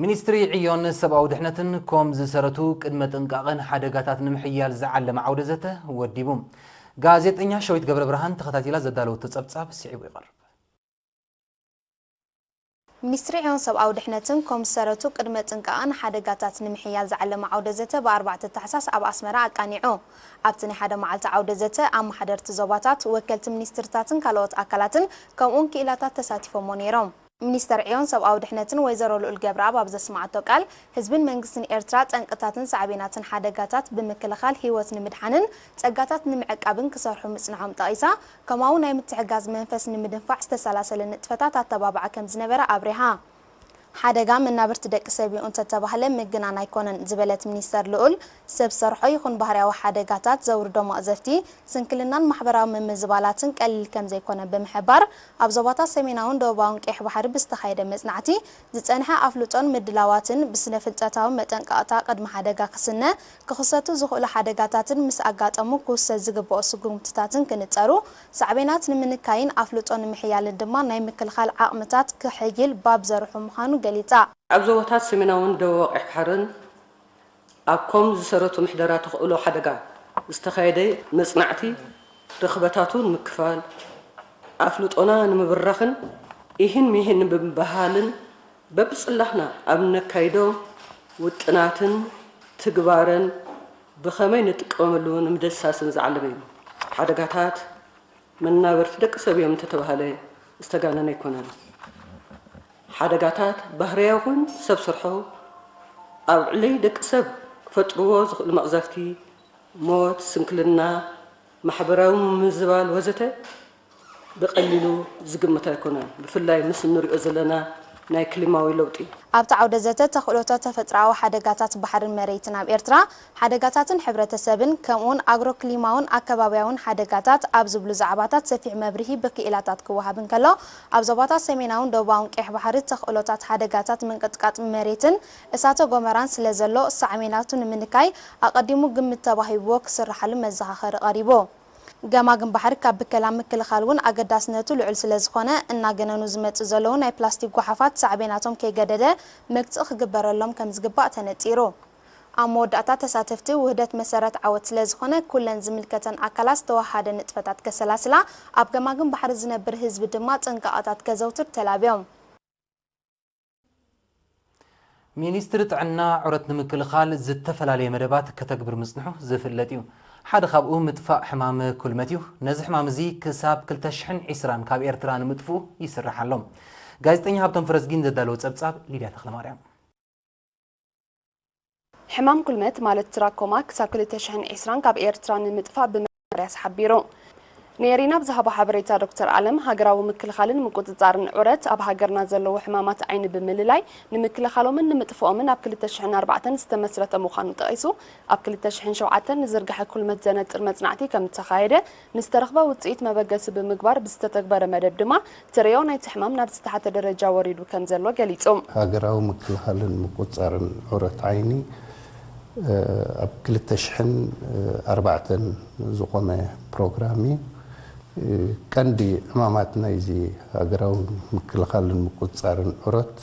ሚኒስትሪ ዕዮን ሰብኣዊ ድሕነትን ኮም ዝሰረቱ ቅድመ ጥንቃቐን ሓደጋታት ንምሕያል ዝዓለመ ዓውደ ዘተ ወዲቡ። ጋዜጠኛ ሸዊት ገብረ ብርሃን ተኸታቲላ ዘዳለወቶ ጸብጻብ ስዒቡ ይቐርብ። ሚኒስትሪ ዕዮን ሰብኣዊ ድሕነትን ኮም ዝሰረቱ ቅድመ ጥንቃቐን ሓደጋታት ንምሕያል ዝዓለመ ዓውደ ዘተ ብ ኣርባዕተ ታሕሳስ ኣብ ኣስመራ ኣቃኒዑ። ኣብቲ ናይ ሓደ መዓልቲ ዓውደ ዘተ ኣመሓደርቲ ዞባታት፣ ወከልቲ ሚኒስትርታትን ካልኦት ኣካላትን ከምኡውን ክኢላታት ተሳቲፎሞ ነይሮም። ሚኒስተር ዕዮን ሰብኣዊ ድሕነትን ወይዘሮ ልኡል ገብረኣብ ኣብ ዘስምዓቶ ቃል፣ ህዝብን መንግስትን ኤርትራ ጠንቅታትን ሳዕቤናትን ሓደጋታት ብምክልኻል ህይወት ንምድሓንን ጸጋታት ንምዕቃብን ክሰርሑ ምጽንሖም ጠቒሳ፣ ከምኡ ናይ ምትሕጋዝ መንፈስ ንምድንፋዕ ዝተሰላሰለ ንጥፈታት ኣተባብዓ ከም ዝነበረ ኣብሪሃ። ሓደጋ መናብርቲ ደቂ ሰብ እዩ እንተተባህለ ምግናን ኣይኮነን ዝበለት ሚኒስተር ልኡል፣ ሰብ ሰርሖ ይኹን ባህርያዊ ሓደጋታት ዘውርዶ መቕዘፍቲ፣ ስንክልናን ማሕበራዊ ምምዝባላትን ቀሊል ከም ዘይኮነ ብምሕባር፣ ኣብ ዞባታት ሰሜናውን ደቡባውን ቀይሕ ባሕሪ ብዝተኻየደ መጽናዕቲ፣ ዝጸንሐ ኣፍልጦን ምድላዋትን ብስነ ፍልጠታዊ መጠንቀቕታ ቅድመ ሓደጋ ክስነ፣ ክኽሰቱ ዝኽእሉ ሓደጋታትን ምስ ኣጋጠሙ ክውሰድ ዝግብኦ ስጉምትታትን ክንጸሩ፣ ሳዕቤናት ንምንካይን ኣፍልጦ ንምሕያልን ድማ ናይ ምክልኻል ዓቕምታት ክሕይል ባብ ዘርሑ ምዃኑ ገሊጻ። ኣብ ዞባታት ሰሜናውን ደቡባዊ ቀይሕ ባሕርን ኣብ ኮም ዝሰረቱ ምሕደራ ተኽእሎ ሓደጋ ዝተኻየደ መጽናዕቲ ርኽበታቱ ንምክፋል፣ ኣፍልጦና ንምብራኽን ኢሂን ሚሂን ንምብህሃልን በብጽላህና ኣብ ነካይዶ ውጥናትን ትግባረን ብኸመይ ንጥቀመሉ ንምድህሳስን ዝዓለመ እዩ። ሓደጋታት መናበርቲ ደቂ ሰብ እዮም እንተተባህለ ዝተጋነነ ኣይኮነን። ሓደጋታት ባህርያዊ ይኹን ሰብ ሰርሖ ኣብ ልዕሊ ደቂ ሰብ ክፈጥርዎ ዝኽእሉ መቕዘፍቲ፣ ሞት፣ ስንክልና፣ ማሕበራዊ ምምዝባል ወዘተ ብቐሊሉ ዝግመት ኣይኮነን። ብፍላይ ምስ እንሪኦ ዘለና ናይ ክሊማዊ ለውጢ። ኣብቲ ዓውደ ዘተ ተኽእሎታት ተፈጥሮኣዊ ሓደጋታት ባሕርን መሬትን ኣብ ኤርትራ፣ ሓደጋታትን ሕብረተሰብን፣ ከምኡውን ኣግሮ-ክሊማውን ኣከባብያውን ሓደጋታት ኣብ ዝብሉ ዛዕባታት ሰፊሕ መብርሂ ብክኢላታት ክወሃብ እንከሎ፣ ኣብ ዞባታት ሰሜናውን ደቡባውን ቀይሕ ባሕሪ ተኽእሎታት ሓደጋታት ምንቅጥቃጥ መሬትን እሳተ ጎመራን ስለ ዘሎ፣ ሳዕቤናቱ ንምንካይ ኣቐዲሙ ግምት ተዋሂብዎ ክስርሓሉ መዘኻኸሪ ቀሪቡ። ገማግም ባሕሪ ካብ ብከላ ምክልኻል እውን ኣገዳስነቱ ልዑል ስለ ዝኾነ፣ እናገነኑ ዝመጽኡ ዘለዉ ናይ ፕላስቲክ ጓሓፋት ሳዕቤናቶም ከይገደደ መግጽኢ ክግበረሎም ከም ዝግባእ ተነጺሩ። ኣብ መወዳእታ ተሳተፍቲ፣ ውህደት መሰረት ዓወት ስለ ዝኾነ፣ ኩለን ዝምልከተን ኣካላት ዝተወሃደ ንጥፈታት ከሰላስላ፣ ኣብ ገማግም ባሕሪ ዝነብር ህዝቢ ድማ ጥንቃቐታት ከዘውትር ተላብዮም። ሚኒስትሪ ጥዕና ዑረት ንምክልኻል ዝተፈላለየ መደባት ከተግብር ምጽንሑ ዝፍለጥ እዩ። ሓደ ካብኡ ምጥፋእ ሕማም ኩልመት እዩ። ነዚ ሕማም እዚ ክሳብ ክልተ ሽሕን ዕስራን ካብ ኤርትራ ንምጥፍኡ ይስራሕ ኣሎ። ጋዜጠኛ ሃብቶም ፈረዝጊን ዘዳለዎ ጸብጻብ ሊድያ ተኽለማርያም። ሕማም ኩልመት ማለት ትራኮማ ክሳብ ክልተ ሽሕን ዕስራን ካብ ኤርትራ ንምጥፋእ ብመ መርያስ ሓቢሩ። ንኤሪና ብዝሃቦ ሓበሬታ ዶክተር ኣለም፣ ሃገራዊ ምክልኻልን ምቁጽጻርን ዑረት ኣብ ሃገርና ዘለዉ ሕማማት ዓይኒ ብምልላይ ንምክልኻሎምን ንምጥፍኦምን ኣብ ክልተ ሽሕን ኣርባዕተን ዝተመስረተ ምዃኑ ጠቒሱ፣ ኣብ ክልተ ሽሕን ሸውዓተን ንዝርግሐ ኩልመት ዘነጽር መጽናዕቲ ከም እተኻየደ፣ ንዝተረኽበ ውጽኢት መበገሲ ብምግባር ብዝተተግበረ መደብ ድማ ተርእዮ ናይቲ ሕማም ናብ ዝተሓተ ደረጃ ወሪዱ ከም ዘሎ ገሊጹ። ሃገራዊ ምክልኻልን ምቁጽጻርን ዑረት ዓይኒ ኣብ ክልተ ሽሕን ኣርባዕተን ዝቖመ ፕሮግራም እዩ። ቀንዲ ዕማማት ናይዚ ሃገራዊ ምክልኻልን ምቁጽጻርን ዑረት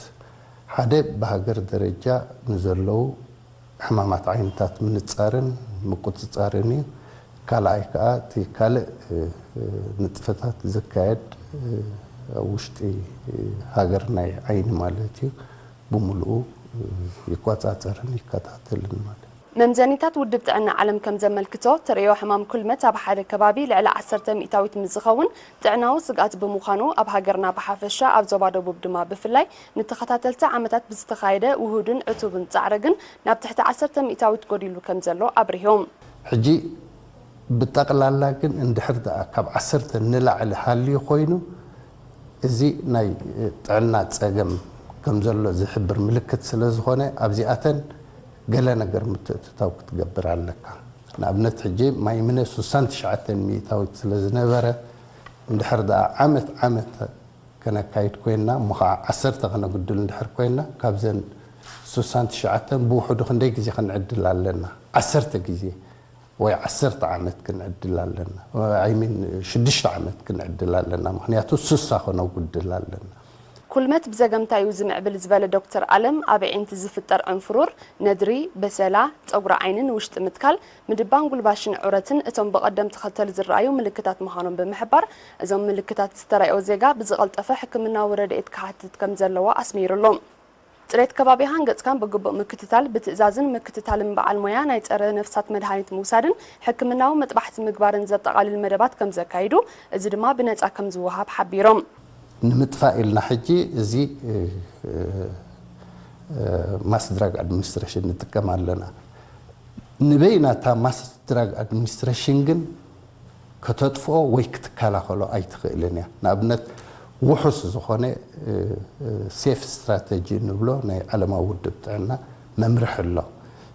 ሓደ ብሃገር ደረጃ ንዘለዉ ሕማማት ዓይንታት ምንጻርን ምቁጽጻርን እዩ። ካልኣይ ከኣ እቲ ካልእ ንጥፈታት ዘካየድ ኣብ ውሽጢ ሃገር ናይ ዓይኒ ማለት እዩ ብምልኡ ይቆጻጸርን ይከታተልን ማለት እዩ። መምዘኒታት ውድብ ጥዕና ዓለም ከም ዘመልክቶ፣ ተርእዮ ሕማም ኩልመት ኣብ ሓደ ከባቢ ልዕሊ ዓሰርተ ሚእታዊት ምስ ዝኸውን ጥዕናዊ ስግኣት ብምዃኑ፣ ኣብ ሃገርና ብሓፈሻ ኣብ ዞባ ደቡብ ድማ ብፍላይ ንተኸታተልቲ ዓመታት ብዝተኻየደ ውሁድን ዕቱብን ጻዕሪ ግን ናብ ትሕቲ ዓሰርተ ሚእታዊት ጎዲሉ ከም ዘሎ ኣብሪሆም። ሕጂ ብጠቕላላ ግን እንድሕር ደኣ ካብ ዓሰርተ ንላዕሊ ሃልዩ ኮይኑ፣ እዚ ናይ ጥዕና ጸገም ከም ዘሎ ዝሕብር ምልክት ስለ ዝኾነ፣ ኣብዚኣተን ገለ ነገር ምትእትታው ክትገብር ኣለካ። ንኣብነት ሕጂ ማይምነ ስሳን ትሽዓተን ሚእታዊት ስለ ዝነበረ፣ እንድሕር ደኣ ዓመት ዓመት ከነካይድ ኮይንና፣ እሞ ኸዓ ዓሰርተ ከነጉድል እንድሕር ኮይንና፣ ካብዘን ስሳን ትሽዓተን ብውሕዱ ክንደይ ግዜ ክንዕድል ኣለና? ዓሰርተ ግዜ ወይ ዓሰርተ ዓመት ክንዕድል ኣለና። I mean ሽዱሽተ ዓመት ክንዕድል ኣለና። ምኽንያቱ ስሳ ከነጉድል ኣለና። ኩልመት ብዘገምታ እዩ ዝምዕብል ዝበለ ዶክተር ኣለም፣ ኣብ ኣዒንቲ ዝፍጠር ዕንፍሩር፣ ነድሪ፣ በሰላ፣ ጸጉሪ ዓይኒ ንውሽጢ ምትካል፣ ምድባን ጉልባሽን ዑረትን እቶም ብቐደም ተኸተል ዝረኣዩ ምልክታት ምዃኖም ብምሕባር፣ እዞም ምልክታት ዝተራእዮ ዜጋ ብዝቐልጠፈ ሕክምናዊ ረድኤት ክሓትት ከም ዘለዎ ኣስሚሩሉ። ጽሬት ከባቢኻን ገጽካን ብግቡእ ምክትታል፣ ብትእዛዝን ምክትታልን በዓል ሞያ ናይ ጸረ ነፍሳት መድሃኒት ምውሳድን ሕክምናዊ መጥባሕቲ ምግባርን ዘጠቓልል መደባት ከም ዘካይዱ፣ እዚ ድማ ብነጻ ከም ዝወሃብ ሓቢሮም። ንምጥፋእ ኢልና ሕጂ እዚ ማስ ድራግ ኣድሚኒስትሬሽን ንጥቀም ኣለና። ንበይና እታ ማስ ድራግ ኣድሚኒስትሬሽን ግን ከተጥፍኦ ወይ ክትከላኸሎ ኣይትኽእልን እያ። ንኣብነት ውሑስ ዝኾነ ሴፍ ስትራተጂ እንብሎ ናይ ዓለማዊ ውድብ ጥዕና መምርሒ ኣሎ።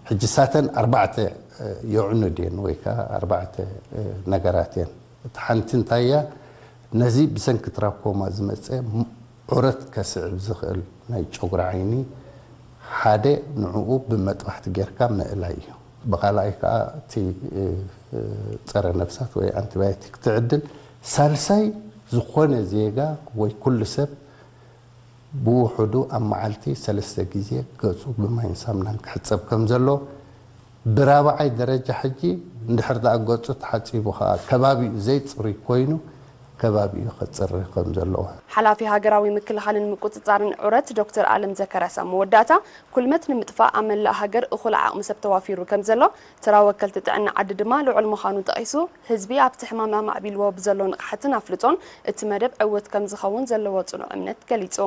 ሕጂ ሳተን ኣርባዕተ የዕኑድ እየን ወይ ከዓ ኣርባዕተ ነገራት እየን። እቲ ሓንቲ እንታይ እያ? ነዚ ብሰንኪ ትራኮማ ዝመፀ ዑረት ከስዕብ ዝኽእል ናይ ጨጉሪ ዓይኒ ሓደ ንዕኡ ብመጥባሕቲ ጌርካ ምእላይ እዩ። ብኻልኣይ ከዓ እቲ ፀረ ነፍሳት ወይ ኣንቲባዮቲክ ትዕድል። ሳልሳይ ዝኾነ ዜጋ ወይ ኩሉ ሰብ ብውሑዱ ኣብ መዓልቲ ሰለስተ ግዜ ገፁ ብማይን ሳምናን ክሕፀብ ከም ዘሎ፣ ብራብዓይ ደረጃ ሕጂ እንድሕር ደኣ ገፁ ተሓፂቡ ከዓ ከባቢኡ ዘይፅሩይ ኮይኑ ከባቢኡ ከፅሪ ከም ዘለዎ። ሓላፊ ሃገራዊ ምክልኻልን ምቁፅፃርን ዑረት ዶክተር ኣለም ዘከርያስ ኣብ መወዳእታ፣ ኩልመት ንምጥፋእ ኣብ መላእ ሃገር እኹል ዓቕሚ ሰብ ተዋፊሩ ከም ዘሎ፣ ተራ ወከልቲ ጥዕና ዓዲ ድማ ልዑል ምዃኑ ጠቒሱ፣ ህዝቢ ኣብቲ ሕማም ኣማዕቢልዎ ብዘሎ ንቕሓትን ኣፍልጦን እቲ መደብ ዕውት ከም ዝኸውን ዘለዎ ጽኑዕ እምነት ገሊጹ።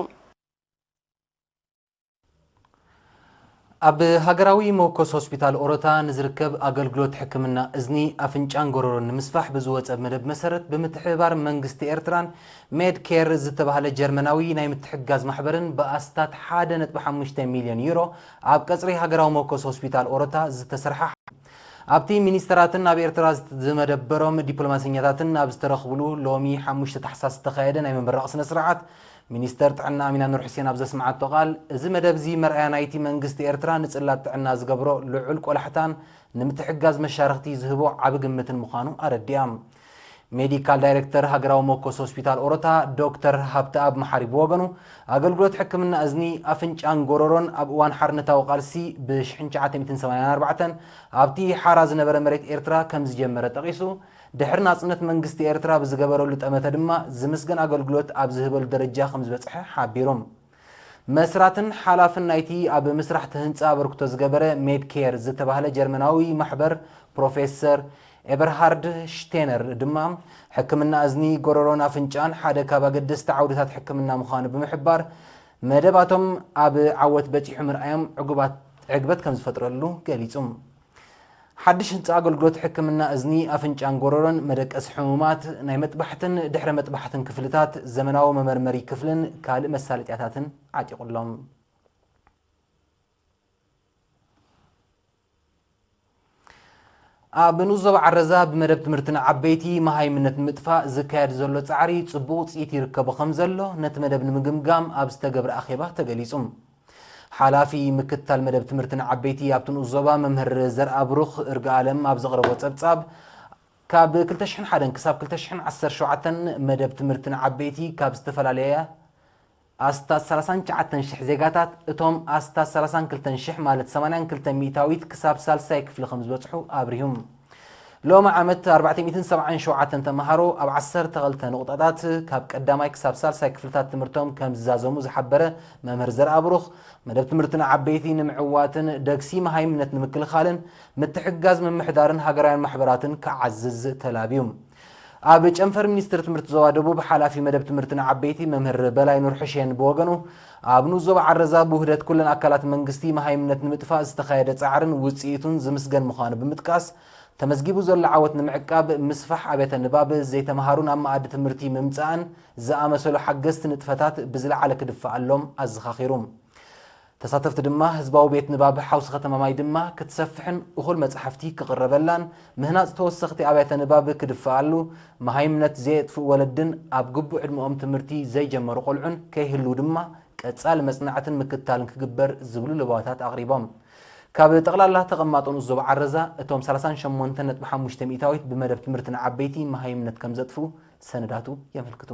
ኣብ ሃገራዊ መወከሲ ሆስፒታል ኦሮታ ንዝርከብ ኣገልግሎት ሕክምና እዝኒ፣ ኣፍንጫን ጎረሮን ንምስፋሕ ብዝወጸ መደብ መሰረት ብምትሕብባር መንግስቲ ኤርትራን ሜድ ኬር ዝተባህለ ጀርመናዊ ናይ ምትሕግጋዝ ማሕበርን ብኣስታት ሓደ ነጥቢ ሓሙሽተ ሚልዮን ዩሮ ኣብ ቀጽሪ ሃገራዊ መወከሲ ሆስፒታል ኦሮታ ዝተሰርሓ ኣብቲ ሚኒስተራትን ኣብ ኤርትራ ዝመደበሮም ዲፕሎማሰኛታትን ኣብ ዝተረኽብሉ ሎሚ ሓሙሽተ ታሕሳስ ዝተኻየደ ናይ ምምራቕ ስነ ስርዓት፣ ሚኒስተር ጥዕና ኣሚና ኑር ሑሴን ኣብ ዘስምዓቶ ቃል፣ እዚ መደብ እዚ መርኣያ ናይቲ መንግስቲ ኤርትራ ንጽላት ጥዕና ዝገብሮ ልዑል ቆላሕታን ንምትሕግጋዝ መሻርኽቲ ዝህቦ ዓቢ ግምትን ምዃኑ ኣረዲኣ። ሜዲካል ዳይሬክተር ሃገራዊ መኮስ ሆስፒታል ኦሮታ ዶክተር ሃብተኣብ መሓሪ ብወገኑ፣ ኣገልግሎት ሕክምና እዝኒ፣ ኣፍንጫን ጎረሮን ኣብ እዋን ሓርነታዊ ቃልሲ ብ ሽሕን ትሽዓተ ሚእትን ሰማንያን ኣርባዕተን ኣብቲ ሓራ ዝነበረ መሬት ኤርትራ ከም ዝጀመረ ጠቒሱ፣ ድሕሪ ናጽነት መንግስቲ ኤርትራ ብዝገበረሉ ጠመተ ድማ ዝምስገን ኣገልግሎት ኣብ ዝህበሉ ደረጃ ከም ዝበጽሐ ሓቢሩ። መስራትን ሓላፍን ናይቲ ኣብ ምስራሕ እቲ ህንጻ ኣበርክቶ ዝገበረ ሜድኬር ዝተባህለ ጀርመናዊ ማሕበር ፕሮፌሰር ኤበርሃርድ ሽቴነር ድማ፣ ሕክምና እዝኒ፣ ጎረሮን ኣፍንጫን ሓደ ካብ ኣገደስቲ ዓውድታት ሕክምና ምዃኑ ብምሕባር፣ መደባቶም ኣብ ዓወት በጺሑ ምርኣዮም ዕጉባት ዕግበት ከም ዝፈጥረሉ ገሊጹ። ሓድሽ ህንጻ ኣገልግሎት ሕክምና እዝኒ፣ ኣፍንጫን ጎረሮን፣ መደቀሲ ሕሙማት፣ ናይ መጥባሕትን ድሕረ መጥባሕትን ክፍልታት፣ ዘመናዊ መመርመሪ ክፍልን ካልእ መሳለጥያታትን ዓጢቑሎም። ኣብ ንኡስ ዞባ ዓረዛ ብመደብ ትምህርቲ ንዓበይቲ መሃይምነት ንምጥፋእ ዝካየድ ዘሎ ጻዕሪ ጽቡቕ ውጽኢት ይርከቦ ከም ዘሎ ነቲ መደብ ንምግምጋም ኣብ ዝተገብረ ኣኼባ ተገሊጹ። ሓላፊ ምክትታል መደብ ትምህርቲ ንዓበይቲ ኣብቲ ንኡስ ዞባ መምህር ዘርኣብሩኽ እርጋኣለም ኣብ ዘቕረቦ ጸብጻብ፣ ካብ ክልተ ሽሕን ሓደን ክሳብ ክልተ ሽሕን ዓሰርተ ሸውዓተን መደብ ትምህርቲ ንዓበይቲ ካብ ዝተፈላለያ ኣስታት ሰላሳን ትሽዓተን ሽሕ ዜጋታት፣ እቶም ኣስታት ሰላሳን ክልተን ሽሕ ማለት ሰማንያን ክልተን ሚእታዊት ክሳብ ሳልሳይ ክፍሊ ከም ዝበጽሑ ኣብሪሁ። ሎሚ ዓመት ኣርባዕተ ሚእትን ሰብዓን ሸውዓተን ተምሃሮ ኣብ ዓሰርተ ክልተ ንቑጣታት ካብ ቀዳማይ ክሳብ ሳልሳይ ክፍልታት ትምህርቶም ከም ዝዛዘሙ ዝሓበረ መምህር ዘርኣብሩኽ፣ መደብ ትምህርቲ ንዓበይቲ ንምዕዋትን ደግሲ መሃይምነት ንምክልኻልን ምትሕግጋዝ ምምሕዳርን ሃገራውያን ማሕበራትን ክዓዝዝ ተላብዩ። ኣብ ጨንፈር ሚኒስትሪ ትምህርቲ ዞባ ደቡብ ሓላፊ መደብ ትምህርቲ ንዓበይቲ መምህር በላይ ኑር ሕሼን ብወገኑ፣ ኣብ ንኡስ ዞባ ዓረዛ ብውህደት ኩለን ኣካላት መንግስቲ መሃይምነት ንምጥፋእ ዝተኻየደ ጻዕርን ውጽኢቱን ዝምስገን ምዃኑ ብምጥቃስ፣ ተመዝጊቡ ዘሎ ዓወት ንምዕቃብ ምስፋሕ ኣብያተ ንባብ፣ ዘይተምሃሩ ናብ መኣዲ ትምህርቲ ምምጻእን ዝኣመሰሉ ሓገዝቲ ንጥፈታት ብዝለዓለ ክድፈኣሎም ኣዘኻኺሩ። ተሳተፍቲ ድማ ህዝባዊ ቤት ንባብ ሓውሲ ከተማ ማይ ድማ ክትሰፍሕን እኹል መጻሕፍቲ ክቕረበላን ምህናጽ ተወሰኽቲ ኣብያተ ንባብ ክድፈኣሉ፣ መሃይምነት ዘየጥፍእ ወለድን ኣብ ግቡእ ዕድመኦም ትምህርቲ ዘይጀመሩ ቆልዑን ከይህልው ድማ ቀጻሊ መጽናዕትን ምክትታልን ክግበር ዝብሉ ለበዋታት ኣቕሪቦም። ካብ ጠቕላላ ተቐማጦ ንኡስ ዞባ ዓረዛ እቶም ሰላሳን ሸሞንተን ነጥቢ ሓሙሽተ ሚእታዊት ብመደብ ትምህርቲ ንዓበይቲ መሃይምነት ከም ዘጥፍኡ ሰነዳቱ የመልክቱ።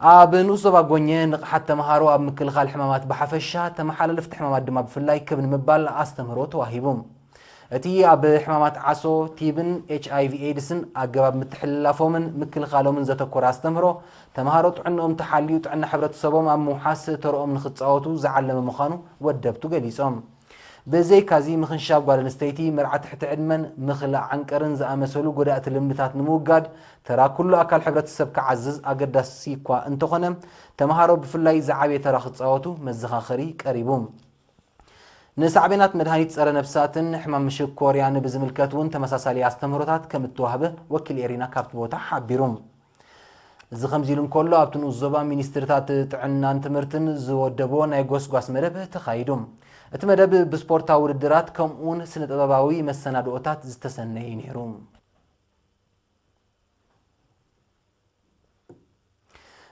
ኣብ ንኡስ ዞባ ጎኘ ንቕሓት ተምሃሮ ኣብ ምክልኻል ሕማማት ብሓፈሻ፣ ተመሓላለፍቲ ሕማማት ድማ ብፍላይ ክብ ንምባል ኣስተምህሮ ተዋሂቡ። እቲ ኣብ ሕማማት ዓሶ፣ ቲብን ኤች ኣይ ቪ ኤድስን ኣገባብ ምትሕልላፎምን ምክልኻሎምን ዘተኮረ ኣስተምህሮ፣ ተምሃሮ ጥዕንኦም ተሓልዩ ጥዕና ሕብረተሰቦም ኣብ ምውሓስ ተርኦም ንኽጻወቱ ዝዓለመ ምዃኑ ወደብቱ ገሊጾም። ብዘይካዚ ምኽንሻብ ጓል ኣንስተይቲ፣ መርዓ ትሕቲ ዕድመን ምኽላእ ዓንቀርን ዝኣመሰሉ ጎዳእቲ ልምድታት ንምውጋድ ተራ ኩሉ ኣካል ሕብረተሰብ ክዓዝዝ ኣገዳሲ እኳ እንተኾነ፣ ተምሃሮ ብፍላይ ዝዓበየ ተራ ክጻወቱ መዘኻኸሪ ቀሪቡ። ንሳዕቤናት መድሃኒት ጸረ ነፍሳትን ሕማም ሽኮርያን ብዝምልከት እውን ተመሳሳሊ ኣስተምህሮታት ከም እተዋህበ ወኪል ኤሪና ካብቲ ቦታ ሓቢሩ። እዚ ከምዚ ኢሉ እንከሎ፣ ኣብቲ ንኡስ ዞባ ሚኒስትርታት ጥዕናን ትምህርትን ዝወደብዎ ናይ ጎስጓስ መደብ ተኻይዱ። እቲ መደብ ብስፖርታዊ ውድድራት ከምኡውን ስነ ጥበባዊ መሰናድኦታት ዝተሰነየ እዩ ነይሩ።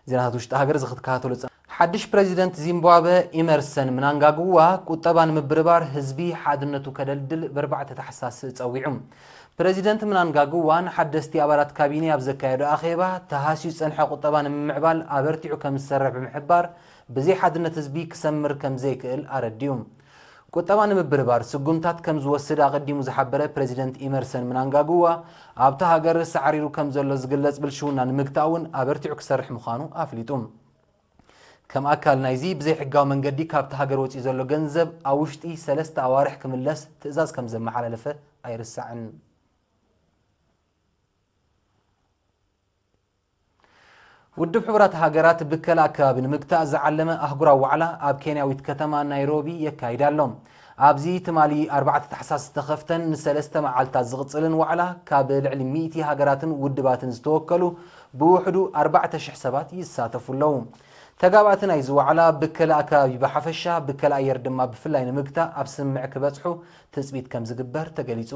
ዜናታት ውሽጢ ሃገር እዚ ክትከታተሉ ጸ-፣ ሓድሽ ፕሬዚደንት ዚምባብወ ኢመርሰን ምናንጋግዋ ቁጠባ ንምብርባር ህዝቢ ሓድነቱ ከደልድል ብኣርባዕተ ታሕሳስ ጸዊዑ። ፕሬዚደንት ምናንጋግዋ ንሓደስቲ ኣባላት ካቢኔ ኣብ ዘካየዶ ኣኼባ፣ ተሃስዩ ዝጸንሐ ቁጠባ ንምምዕባል ኣበርቲዑ ከም ዝሰርሕ ብምሕባር፣ ብዘይ ሓድነት ህዝቢ ክሰምር ከም ዘይክእል ኣረዲኡ። ቁጠባ ንምብርባር ስጉምታት ከም ዝወስድ ኣቐዲሙ ዝሓበረ ፕሬዚደንት ኢመርሰን ምናንጋግዋ፣ ኣብታ ሃገር ሳዕሪሩ ከም ዘሎ ዝግለጽ ብልሽውና ንምግታእ እውን ኣበርቲዑ ክሰርሕ ምዃኑ ኣፍሊጡ። ከም ኣካል ናይዚ ብዘይሕጋዊ መንገዲ ካብቲ ሃገር ወጺኡ ዘሎ ገንዘብ ኣብ ውሽጢ ሰለስተ ኣዋርሕ ክምለስ ትእዛዝ ከም ዘመሓላለፈ ኣይርሳዕን። ውድብ ሕቡራት ሃገራት ብከላ ኣከባቢ ንምግታእ ዝዓለመ ኣህጉራዊ ዋዕላ ኣብ ኬንያዊት ከተማ ናይሮቢ የካይድ ኣሎ። ኣብዚ ትማሊ ኣርባዕተ ታሕሳስ ዝተኸፍተን ንሰለስተ መዓልታት ዝቕጽልን ዋዕላ፣ ካብ ልዕሊ ሚእቲ ሃገራትን ውድባትን ዝተወከሉ ብውሕዱ ኣርባዕተ ሽሕ ሰባት ይሳተፉ ኣለዉ። ተጋባእቲ ናይዚ ዋዕላ ብከላ ኣከባቢ ብሓፈሻ፣ ብከላ ኣየር ድማ ብፍላይ ንምግታእ ኣብ ስምምዕ ክበጽሑ ትጽቢት ከም ዝግበር ተገሊጹ።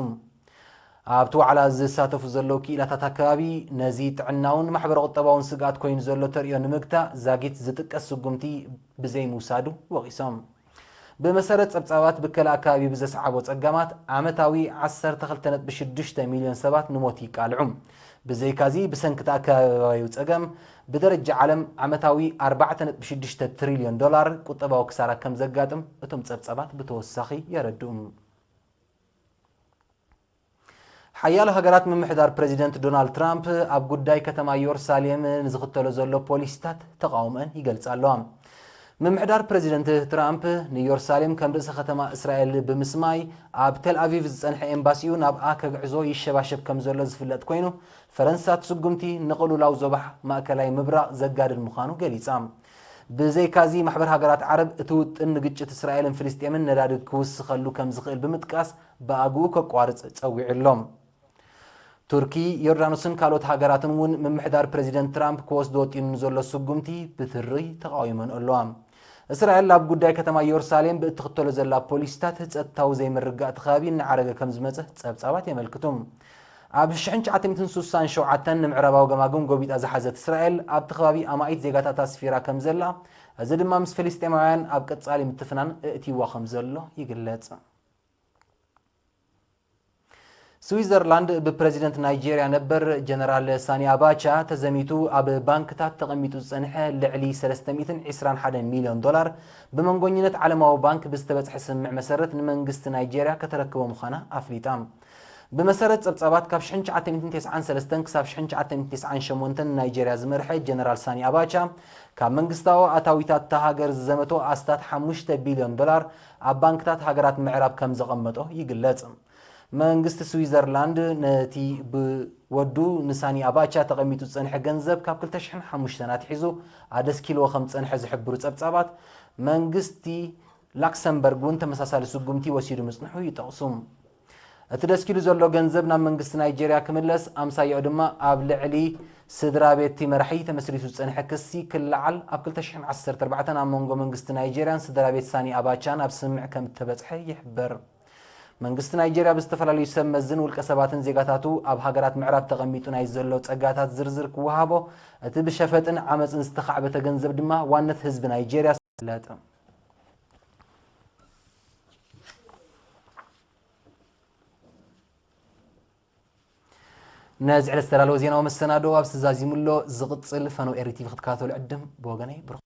ኣብቲ ዋዕላ ዝሳተፉ ዘለዉ ክኢላታት ኣከባቢ፣ ነዚ ጥዕናውን ማሕበረ-ቁጠባውን ስግኣት ኮይኑ ዘሎ ተርእዮ ንምግታእ ዛጊት ዝጥቀስ ስጉምቲ ብዘይምውሳዱ ወቒሶም። ብመሰረት ጸብጻባት፣ ብከላ ኣከባቢ ብዘስዓቦ ጸገማት፣ ዓመታዊ ዓሰርተ ክልተ ነጥቢ ሽዱሽተ ሚልዮን ሰባት ንሞት ይቃልዑ። ብዘይካዚ፣ ብሰንኪ እቲ ኣከባቢያዊ ጸገም፣ ብደረጃ ዓለም ዓመታዊ ኣርባዕተ ነጥቢ ሽዱሽተ ትሪልዮን ዶላር ቁጠባዊ ክሳራ ከም ዘጋጥም እቶም ጸብጻባት ብተወሳኺ የረድኡ። ሓያሎ ሃገራት ምምሕዳር ፕሬዚደንት ዶናልድ ትራምፕ ኣብ ጉዳይ ከተማ ኢየሩሳሌም ንዝኽተሎ ዘሎ ፖሊሲታት ተቓውሞአን ይገልጻ ኣለዋ። ምምሕዳር ፕሬዚደንት ትራምፕ ንኢየሩሳሌም ከም ርእሰ ከተማ እስራኤል ብምስማይ፣ ኣብ ቴል ኣቪቭ ዝጸንሐ ኤምባሲኡ ናብኣ ከግዕዞ ይሸባሸብ ከም ዘሎ ዝፍለጥ ኮይኑ፣ ፈረንሳ እቲ ስጉምቲ ንቕልውላው ዞባ ማእከላይ ምብራቕ ዘጋድድ ምዃኑ ገሊጻ። ብዘይካዚ፣ ማሕበር ሃገራት ዓረብ እቲ ውጥን ንግጭት እስራኤልን ፍልስጤምን ነዳዲ ክውስኸሉ ከም ዝኽእል ብምጥቃስ፣ ብኣግኡ ከቋርጽ ጸዊዑ ኣሎ። ቱርኪ፣ ዮርዳኖስን ካልኦት ሃገራትን እውን ምምሕዳር ፕሬዚደንት ትራምፕ ክወስዶ ወጢኑ ንዘሎ ስጉምቲ ብትሪ ተቓዊመን ኣለዋ። እስራኤል ኣብ ጉዳይ ከተማ ኢየሩሳሌም ብእትኽተሎ ዘላ ፖሊሲታት፣ ጸጥታዊ ዘይምርግጋእ እቲ ከባቢ እናዓረገ ከም ዝመጸ ጸብጻባት የመልክቱ። ኣብ ሽሕን ትሽዓተ ሚእትን ስሳን ሸውዓተን ንምዕራባዊ ገማግም ጎቢጣ ዝሓዘት እስራኤል፣ ኣብቲ ከባቢ ኣማኢት ዜጋታት ኣስፊራ ከም ዘላ፣ እዚ ድማ ምስ ፍልስጤማውያን ኣብ ቀጻሊ ምትፍናን እእትይዋ ከም ዘሎ ይግለጽ። ስዊዘርላንድ ብፕረዚደንት ናይጄርያ ነበር ጀነራል ሳኒ ኣባቻ ተዘሚቱ ኣብ ባንክታት ተቐሚጡ ዝጸንሐ ልዕሊ ሰለስተ ሚእትን ዕስራን ሓደን ሚልዮን ዶላር ብመንጎኝነት ዓለማዊ ባንክ ብዝተበጽሐ ስምምዕ መሰረት ንመንግስቲ ናይጄርያ ከተረክቦ ምዃና ኣፍሊጣ። ብመሰረት ጸብጻባት፣ ካብ ሽሕን ትሽዓተ ሚእትን ተስዓን ሰለስተን ክሳብ ሽሕን ትሽዓተ ሚእትን ተስዓን ሸሞንተን ንናይጄርያ ዝመርሐ ጀነራል ሳኒ ኣባቻ፣ ካብ መንግስታዊ ኣታዊታት እታ ሃገር ዝዘመቶ ኣስታት ሓሙሽተ ቢልዮን ዶላር ኣብ ባንክታት ሃገራት ምዕራብ ከም ዘቐመጦ ይግለጽ። መንግስቲ ስዊዘርላንድ ነቲ ብወዱ ንሳኒ ኣባቻ ተቐሚጡ ዝጸንሐ ገንዘብ ካብ ክልተ ሽሕን ሓሙሽተን ኣትሒዙ ኣደስኪልዎ ከም ዝጸንሐ ዝሕብሩ ጸብጻባት፣ መንግስቲ ላክሰምበርግ እውን ተመሳሳሊ ስጉምቲ ወሲዱ ምጽንሑ ይጠቕሱ። እቲ ደስኪሉ ዘሎ ገንዘብ ናብ መንግስቲ ናይጄርያ ክምለስ፣ ኣምሳያኡ ድማ ኣብ ልዕሊ ስድራ ቤት እቲ መራሒ ተመስሪቱ ዝጸንሐ ክሲ ክለዓል፣ ኣብ ክልተ ሽሕን ዓሰርተ ኣርባዕተን ኣብ መንጎ መንግስቲ ናይጄርያን ስድራ ቤት ሳኒ ኣባቻን ኣብ ስምምዕ ከም እተበጽሐ ይሕበር። መንግስቲ ናይጄርያ ብዝተፈላለዩ ሰብ መዝን ውልቀ ሰባትን ዜጋታቱ ኣብ ሃገራት ምዕራብ ተቐሚጡ ናይ ዘሎ ጸጋታት ዝርዝር ክወሃቦ፣ እቲ ብሸፈጥን ዓመጽን ዝተኻዕበተ ገንዘብ ድማ ዋነት ህዝቢ ናይጄርያ ይፍለጥ። ነዚ ዕለት ዝተዳለወ ዜናዊ መሰናዶ ኣብ ዝተዛዚሙ ኣሎ። ዝቕጽል ፈነው ኤሪ ቲቪ ክትከታተሉ ዕድም ብወገነይ ብሩኽ።